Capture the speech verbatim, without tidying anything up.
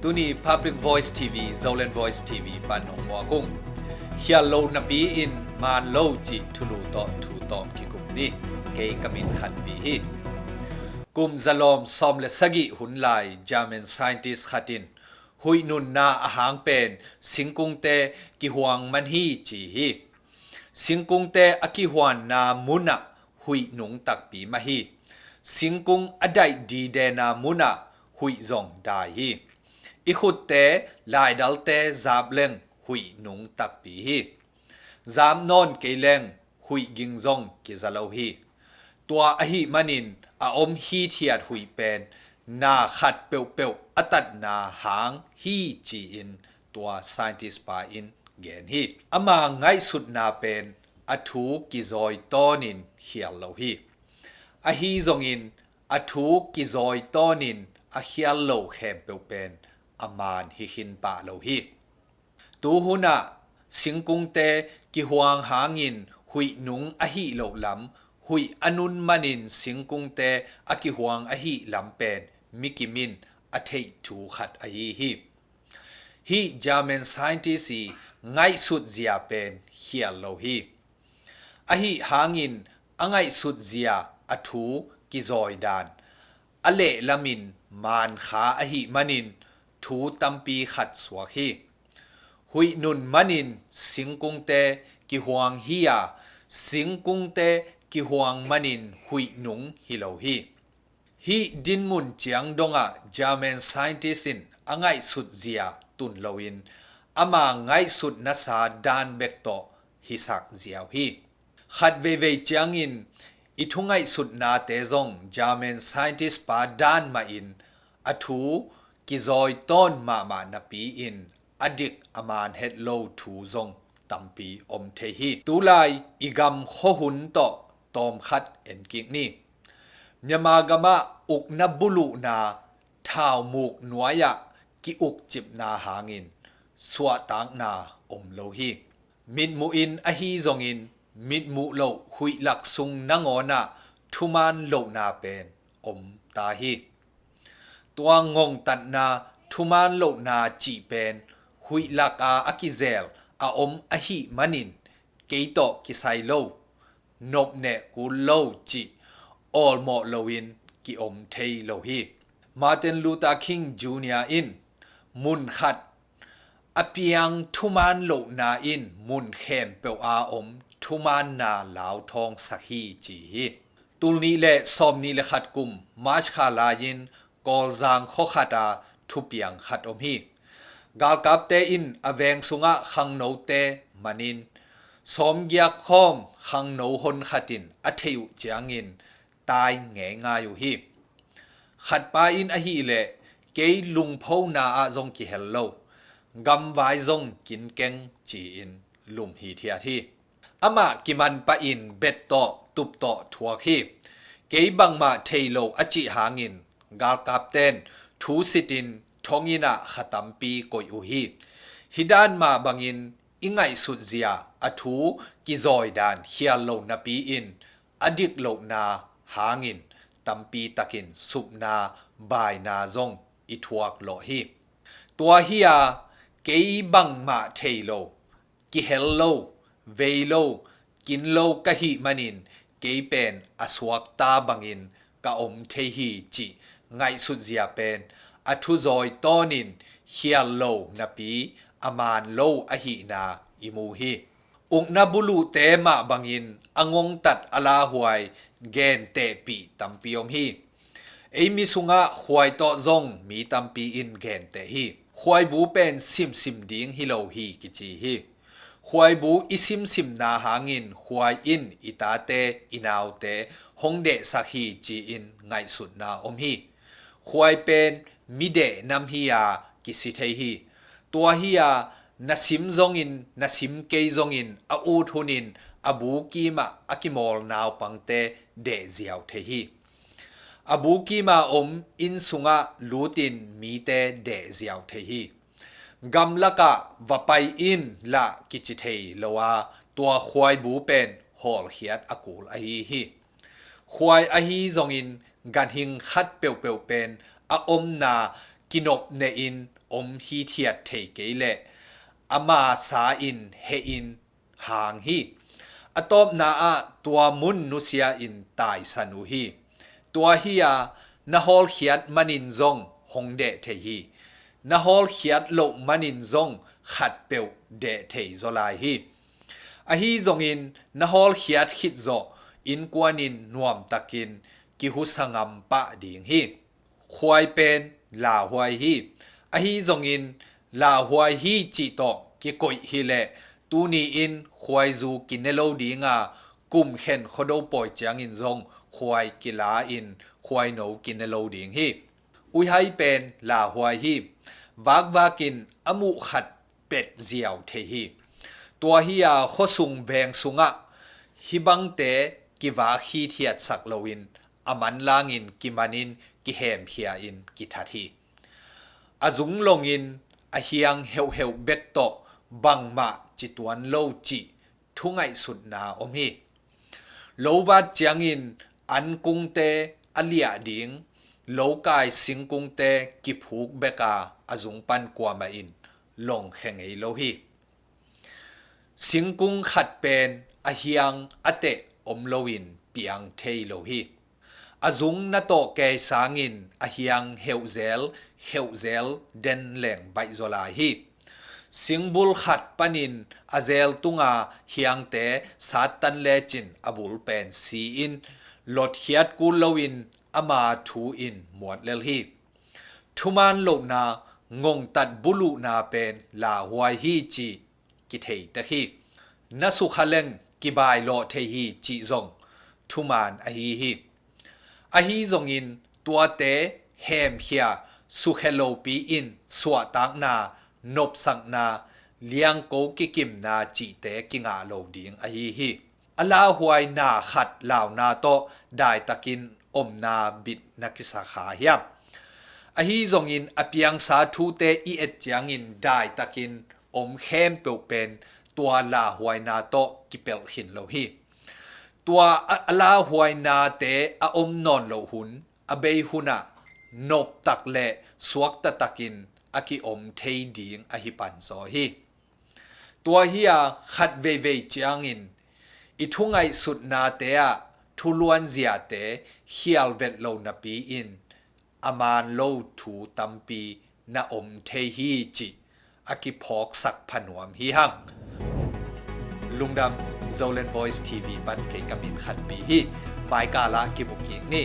Tuni Public Voice T V, Zoland Voice T V pan hong muak ung. Khial lo napi-in maan lo cih thulu tawh thu tawm kikum ni. Kei ka min Khanpi hi. Kum zalawm sawm le sagih hun lai German scientist khat in huih nunna a hang pen singkungte kihuang man hi ci hi. Singkungte a kihuanna munah huih nung takpi mah hi. Singkung a daih didena munah huih zong dai hi. I khutte, laidalte zap leng huih nung takpi hi. Zap nawn kei leng huih ging zong kiza lo hi. Tua ahih manin a om hithiat huih pen na khat peuhpeuh a tatna hang hi ci-in tua scientist pa in gen hi. Ama ngaihsutna pen a thu kizawi tawnin khial lo hi. Ahi zongin a thu kizawi tawnin a khial lo khempeuh pen a maan hi khin pah lo hi. Tuhunah singkungte kihuang hangin huih nung ahih loh lam, huih a nun manin singkungte a kihuang ahih lam pen mikim in a theih thu khat ahi hi. Hih German scientist i ngaihsut zia pen khial lo hi. Ahi hangin a ngaihsut zia a thu kizawi dan a lehlamin maan kha ahih manin thu tampi khat suak hi. Huih nun manin singkungte kihuang hi a, singkungte kihuang manin huih nung hi lo hi. Hih dinmun ciang dongah German scientist in a ngaihsut zia tun loin ama ngaihsut nasa dan bek tawh hisak ziau hi. Khat veivei ciangin i thu ngaihsutnate zong German scientist pa dan mahin a thu kizawi tawn mahmah napi-in a dik a maan het lo thu zong tampi om thei hi. Tulai i gam khuahun tawh tawmkhat enkik ni. Myanmar gamah ukna buluhna thaumuk nuai-ah ki-ukcipna hangin suahtakna om lo hi. Mitmuh in ahi zongin mitmuh loh huihlak sung nangawnah thumaan lohna pen om ta hi. Tua ngongtatna thumaan lohna cih pen huihlak a a kizel a om ahih manin kei tawh kisai lo, nopneh kul lo cih awlmawh loin ki-om thei lo hi. Martin Luther King Junior in mun khat a piang thumaan lohna in mun khempeuh a om thumaanna lauthawng sak hi ci hi. Tulnih le sawmnih le khat kum March kha lai-in Kawlzang khuakhat a thupiang khat om hi. Galkapte in a veng sungah khangnote manin sawmgiak khawm khangno hon khat in a theih uh ciangin tai ngeingai uh hi. Khatpa in ahileh kei lungphona ah zong kihel lo, gamvai zong kinkeng ci-in lum hithiat hi. Amah kiman pahin bet tawh tup tawh thuak hi. Kei bangmah thei lo a cih hangin galkapten thu sitin thonginn ah kha tampi koih uh hi. Hih dan mah bangin i ngaihsut zia a thu kizawi dan khial lo napi-in a dik lohna hangin tampi takin supna baina zong i thuak lawh hi. Tua hi-a kei bangmah thei lo, kihel lo, vei lo, kin lo ka hih manin kei pen a suakta bangin ka om thei hi cih ngaihsut zia pen a thuzawi tawnin khial lo napi a maan lo ahihna i mu hi. Ukna buluhte mah bangin a ngongtat a lauhuai gentehpih tampi om hi. Ei mi sungah khuai tawh zong mi tampi in genteh hi. Khuaibu pen simsim ding hi lo hi kici hi. Khuaibu i simsimna hangin khuai in i tate i naute hong dehsak hi ci-in ngaihsutna om hi. Khuai pen mi deh nam hi-a kisi thei hi. Tua hi-a na sim zongin na sim kei zongin a ut hunin a bu kimah a kimawl naupangte deh ziau thei hi. A bu kima om inn sungah lutin mite deh ziau thei hi. Gamlakah va pai in lah kici thei lo a, tua khuaibu pen hawlkhiat a kul ahi hi. Khuai ahi zongin ganhing khat peuhpeuh pen a omna kinopnehin om hithiat thei kei leh ama sa in heh in hang hi. A tawpna ah tua mun nusia in taisan uh hi. Tua hi-a na hawlkhiat manin zong hong deh thei hi. Na hawlkhiat loh manin zong khatpeuh deh thei zaw lai hi. Ahi zongin na hawlkhiat khit zawh innkuan in nuamtakin kihusa ngam pah ding hi. Khuai pen lauhuai hi. Ahi zongin lauhuai hi cih tawh kikoih hileh tuni-in khuaizu kine lo dinga, kumkhen khuado pawi ciangin zong khuai kila in khuaino kine lo ding hi. Uihai pen lauhuai hi. Vakvakin a muh khat pet ziau thei hi. Tua hi-a khuasung veng sungah hih bangte kivak hithiatsak loin a manlangin kimanin kihemkhia in kithat hi. A zung longin a hiang heuhheuh bek tawh bangmah ci tuan lo cih thu ngaihsutna om hi. Lo vat ciangin ankungte a liah ding, lo kai singkungte kiphuk beka a zung pan kuamah in longkhe ngei lo hi. Singkung khat pen a hiang a teh om loin piang thei lo hi. A zung na tawh kei sangin a hiang heuhzel, heuhzel den leng baih zaw lai hi. Singbul khat panin a zel tunga hiangte sattan lecin a bul pen si-in lotkhiat kul loin ama thu in muat lel hi. Thuman lohna, ngongtat buluhna pen lauhuai hi cih kithei tek hi. Na sukha leng kibai lawh thei hi cih zong thuman ahi hi. Ahi zongin tuate hemkhia, sukhe lopi in suahtakna, nopsakna, liangko kikimna cihte kingah lo ding ahi hi. A lauhuaina khat launa tawh daitakin omna bit na kisa kha hiam? Ahi zongin a piangsa thute i et ciangin daitakin om khempeuh pen tua lauhuaina tawh kipelh khin lo hi. Tua a, a lauhuainate a om nawn loh hun, a bei hunah noptak le suakta takin a kiom thei ding ahi pansaw hi. Tua hi-a khat veivei ciangin i thu ngaihsutnate ah thuluanziate khial vet lo napi-in a man lo thu tampi na om thei hi cih a kiphawksak phanuam hi hang. Lungdam. Zoland Voice T V pan kei ka min Khanpi hi. Maikal ah kimu kik ni.